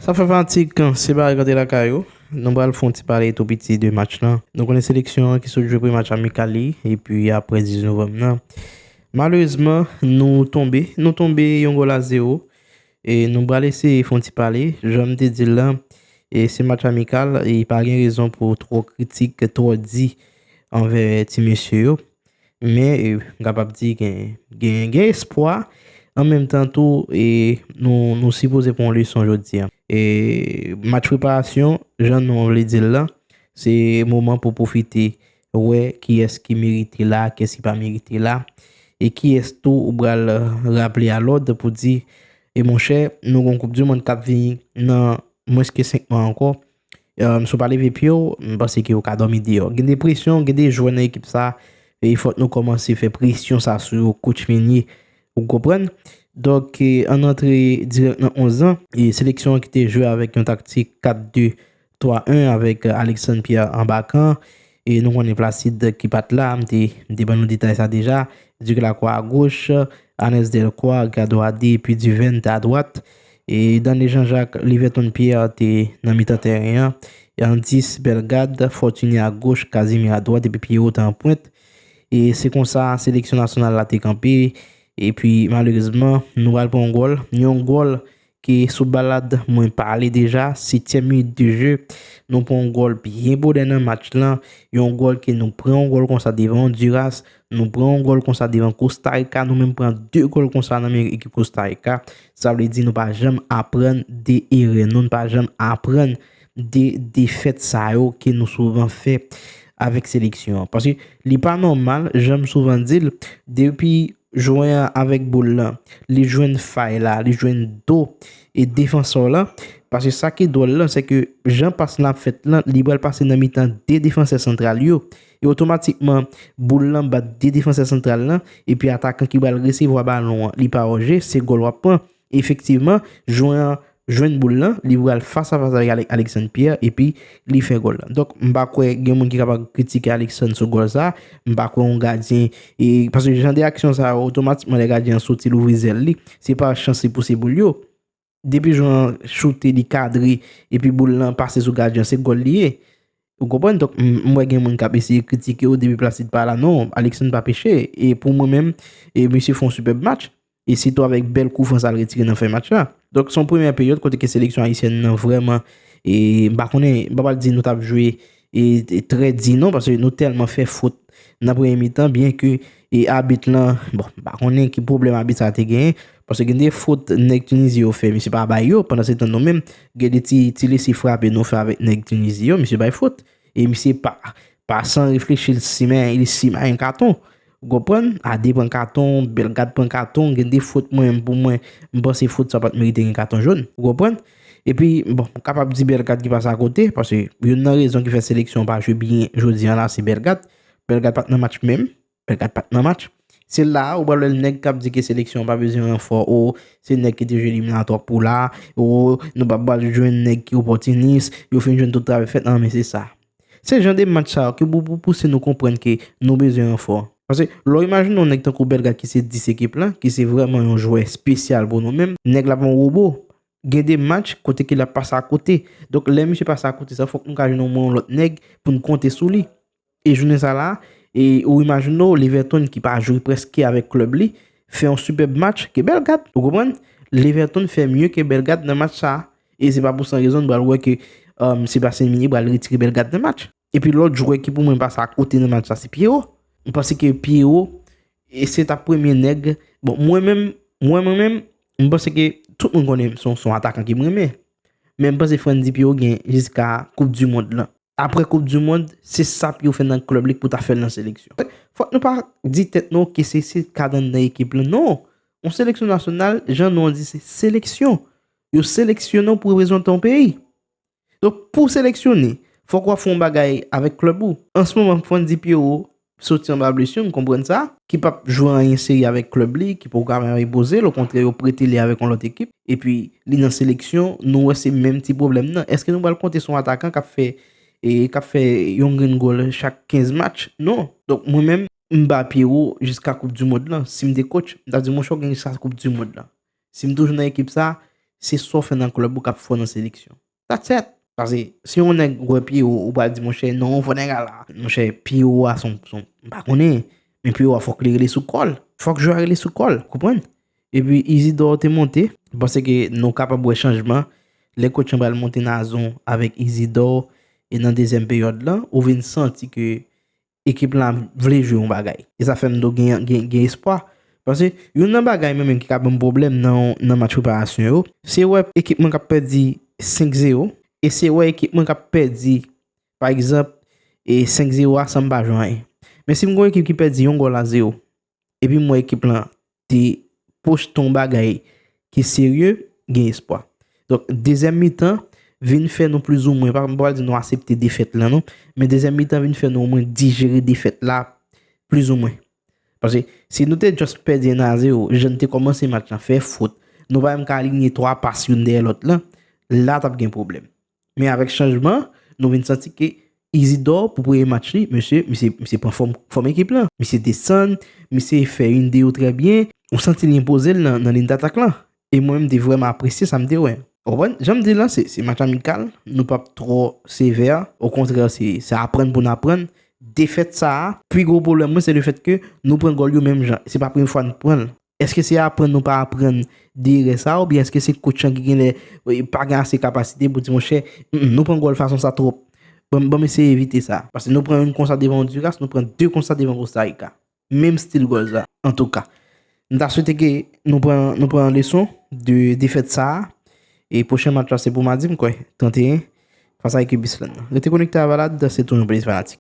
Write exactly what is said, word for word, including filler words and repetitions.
Sa fè fatig, se bagay kanpe lakay ou. Nou pral fè yon ti pale tou piti de match lan. Nou konnen seleksyon an ki sot jwe premye match amikal li, epi apre diz novanm nan. Malerezman, nou tonbe, nou tonbe yon gòl a zewo. E nou pral eseye fè yon ti pale, jan m te di l lan, e se match amikal, e pa gen rezon pou twò kritik, twò di anvè ti mesye yo. Men, e, m kapab di gen, gen, gen espwa. An menm tan tou, e, nou, nou sipoze pran yon leson jodi a. E, match preparasyon, jan non vle di l lan, se moman pou pwofite wè kiyès ki merite la, kiyès ki pa merite la, e kiyès tou ou pral, e, raple a lòd pou di, e monchè, nou gon Koup di Mond k ap vini nan mwens ke senk mwa ankò. E, si w pa leve pye w, m panse ke w ka dòmi deyò. Gen de presyon, gen de jwè nan ekip sa, e fòk nou kòmanse fè presyon sa sou yo, coach Meunier. Ou konprann? Donk, e, ann antre dirèk nan onz lan, e seleksyon an ki te jwe avèk yon taktik kat de twa en avèk, e, Alexandre Pierre anba kan, e nou konnen Placide ki pa t la, m te, m te ban nou detay sa deja, Duc Lacroix a goch, Hannes Delcroix, Ricardo Adé, epi Duverne te adwat. E Dany Jean-Jacques, Liverton Pierre te nan mitan tèren an. E an dis, Bellegarde, Fortuné a goch, Casimir adwat, epi Pierrot te an pwent. E se konsa seleksyon nasyonal la te kanpe. Epi malerezman, nou pral pran yon gòl. Yon gòl ke sou balad mwen pale deja, setyèm minit de jeu, nou pran yon gòl byen bonè nan match lan, yon gòl ke nou pran yon gòl konsa devan Honduras, nou pran yon gòl konsa devan Costa Rica, nou menm pran de gòl konsa nan men ekip Costa Rica. Sa vle di nou pa janm aprann de erè nou, nou pa janm aprann de defèt sa yo ke nou souvan fè avèk seleksyon an. Paske li pa nòmal, jan m souvan di l, depi jwè an avèk boul lan, li jwenn fay la, li jwenn do e defansè lan. Paske sa ki dwòl lan, se ke jan pas lan ap fèt lan, li pral pase nan mitan de defansè santral yo. E otomatikman, boul lan bat de defansè santral lan, epi atakan ki pral resevwa balon an, li pa an je, se gòl w ap pran. Efektivman, jwè an jwenn boul lan, li pral fas a fas avèk Ale-, Alexandre Pierre, epi li fè gòl lan. Donk, m pa kwè gen moun ki kapab kritike Alexandre sou gòl sa, m pa kwè yon gadyen, e, paske jan de aksyon sa yo, otomatikman, lè gadyen an soti louvri zèl li, se pa chans li pouse boul yo. Depi jwè an choute, li kadre, epi boul lan pase sou gadyen an, se gòl li ye. Ou konprann? Donk, m, m wè gen moun k ap eseye kritike yo depi Placide pa la. Non, Alexandre pa peche. E pou mwen menm, e misye fè yon sipèb match. E sitou avèk bèl koufran sa l retire nan fen match la. Donk, se yon premyè peryòd kote ke seleksyon ayisyèn nan vrèman, e m pa konnen, m pa pral di nou t ap jwe e, e trè di non, paske nou tèlman fè fot nan premye mitan, byen ke e abit lan, bon, m pa konnen ki pwoblèm abit sa te genyen, paske gen de fot nèg Tinizi yo fè, misye pa bay yo, pandan se tan nou menm, gen de ti, ti lese frape nou fè avèk nèg Tinizi yo, misye bay fot. E misye pa, pa san reflechi, li simen, li simen yon katon. Ou konprann? Adé pran katon, Bellegarde pran katon, gen de fot mwen, pou mwen, m panse fot sa pa t merite gen katon jòn. Ou konprann? Epi, bon, m kapab di Bellegarde ki pase akote, paske youn nan rezon ki fè seleksyon pa jwe byen jodi an la, se Bellegarde. Bellegarde pa t nan match menm. Bellegarde pa t nan match. Se la a ou pral wè nèg k ap di ke seleksyon an pa bezwen ranfò, o, se nèg ki te jwe eliminatwa pou la, o, nou pa pral jwenn nèg ki opòtinis, yo fin jwenn tout travay fèt, nan, men se sa. Se jan de match sa yo ki pou, pou pouse nou konprann ke nou bezwen ranfò. Paske lè w imajine yon nèg tankou Bellegarde ki se dis ekip lan, ki se vrèman yon jwè espesyal pou nou menm, nèg la pa yon wobo. Gen de match kote ke l ap pase akote. Donk, lè misye pase akote sa, fòk nou ka jwenn omwen yon lòt nèg pou n konte sou li. E jounen sa la, e ou imajine w, Liverton ki pa jwe prèske avèk klèb li, fè yon sipèb match ke Bellegarde. Ou konprann? Liverton fè mye ke Bellegarde nan match sa. E se pa pou san rezon n pral wè ke, um, Sébastien Meunier pral retire Bellegarde nan match. Epi lòt jwè ki pou mwen pase akote nan match sa, se Pierrot. M panse ke Pierrot, e se t ap premye nèg. Bon, mwen menm, mwen, mwen menm, m panse ke tout moun konnen m se yon, se yon atakan ki m renmen. Men m panse Frandy Pierrot gen jiska Koup di Mond lan. Apre Koup di Mond, se sa Pierrot fè nan klèb li k pou ta fè l nan seleksyon. Fòk nou pa di tèt nou ke se, se ka nan, nan ekip lan. Non. Yon seleksyon nasyonal, jan non an di, se seleksyon. Yo seleksyone w pou reprezante yon peyi. Donk, pou w seleksyone, fòk w ap fè yon bagay avèk klèb ou. An se moman, Frandy Pierrot soti anba blesi, m konprann sa, ki p ap jwe anyen serye avèk klèb li, ki poko ka menm repoze l, okontrè, yo prete li avèk yon lòt ekip, epi li nan seleksyon, nou wè se menm ti pwoblèm nan. Èske nou pral konte sou yon atakan k ap fè, e, k ap fè yon grenn gòl chak kenz match? Non. Donk, mwen menm, m ba Pierrot jiska Koup di Mond lan. Si m te coach, m ta di, monchè, w gen jiska Koup di Mond lan. Si m toujou nan ekip sa, Se sa w fè nan klèb ou k ap fè w nan seleksyon. That's it. Paske si yon nèg wè pye w, ou pral di, monchè, non, fò nèg la la. Monchè, pye w a son, son, m pa konnen, men pye w a fòk li rele sou kò l. Fòk jwè a rele sou kò l, konprann? Epi Isidore te monte, m panse ke nou kapab wè chanjman lè coach lan pral monte Nazon avèk Isidore e nan dezyèm peryòd lan, ou vin santi ke ekip la vle jwe yon bagay. E sa fè m do gen, gen, gen espwa. Paske youn nan bagay mwen menm ki ka ban m pwoblèm nan, nan match preparasyon yo, se wè ekip mwen k ap pèdi senk zewo, e se wè ekip mwen k ap pèdi, pa egzanp, e senk zewo a san m pa jwe anyen. Men si m gen yon ekip ki pèdi yon gòl a zewo, epi m wè ekip lan te pwojte yon bagay ki serye, gen espwa. Donk, dezyèm mitan vin fè nou plizoumwen, pa, m pa pral di nou aksepte defèt lan non, men dezyèm mitan vin fè nou omwen dijere defèt la plizoumwen. Paske si nou te just pèdi en a zewo, jan n te kòmanse match lan, fè fot, nou pa menm ka alinye twa pas youn dèyè lòt lan, la t ap gen pwoblèm. Men avèk chanjman, nou vin santi ke Isidore, pou premye match li, mesye, misye, misye pran fòm, fòm ekip lan. Misye desann, misye fè youn de yo trè byen. Ou santi li enpoze l nan, nan liy datak lan. E mwen menm, m te vrèman apresye sa m te wè. Ou konprann? Jan m di la, se, se match amikal. Nou p ap twò sevè. Okontrè, se, se aprann pou n aprann. Defèt sa a, pi gwo pwoblèm mwen, se lefèt ke nou pran gòl yo menm jan. Se pa premye fwa n pran l. Èske se aprann nou pa aprann de erè sa a, oubyen èske se coach lan ki genlè, e, pa gen ase kapasite pou di, monchè, mm, mm, nou pran gòl fason sa twòp. Ban, ban m eseye evite sa. Paske nou pran youn konsa devan Ondiras, nou pran de konsa devan Kosta Rika. Menm stil gòl sa. Antouka, m ta swete ke nou pran, nou pran leson de defèt sa a. E pwochen match la se pou madi, m kwè, trannteyen, fas a ekip Islann nan. Rete konekte a Valad, se toujou yon plezi fanatik.